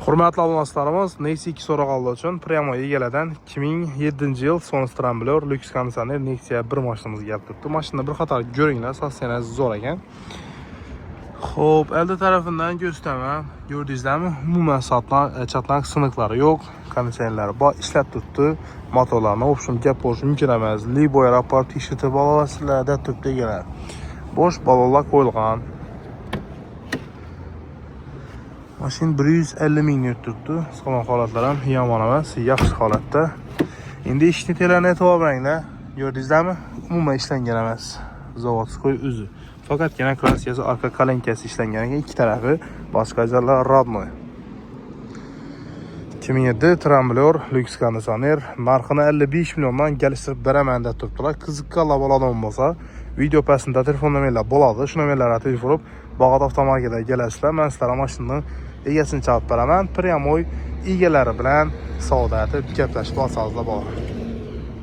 Hurmatli obunachilarimiz, Nexia 2 so'raganlar uchun прямо egalardan 2007-yil Sonos Trambler lyuks konditsioner Nexia 1 mashinamiz kelib turibdi. Mashinani bir qator ko'ringlar, состояние si zo'r ekan. Xo'p, əldə tərəfindən göstərməm. Gördünüzlərmi? Umuman çatmaq sınıqları yox, konditsionerləri bor, ishlab turibdi. Motorlarni в общем gap bo'lishi mumkin emas. Liboy raport tekshirtib olasizlar, deb turibdi egalar. Bo'sh balonlar qo'yilgan. Mashin 150 ming turibdi. Salon holatlari ham yomon emas, yaxshi holatda. Endi eshikni telarni e'tibor beringlar. Ko'rdingizlarmi? Umuman ishlangan emas. Заводской o'zi. Faqatgina краска si, arka kalenkasi ishlangan ekan, ikki tarafi, boshqa joylar родной. 2007 Trambler lyuks konditsioner narxini 55 milliondan kelishtirib beraman deb turibdilar. Qiziqqanlar bo'ladigan bo'lsa, video pastida telefon nomerlar bo'ladi. Shu nomerlarga telefon urib, Bag'dod avtomarketiga kelasizlar. Men sizlarga mashinani egasini chaqib beraman. Прямой egalari bilan savdo etib gaplashib olsangizlar bo'ladi.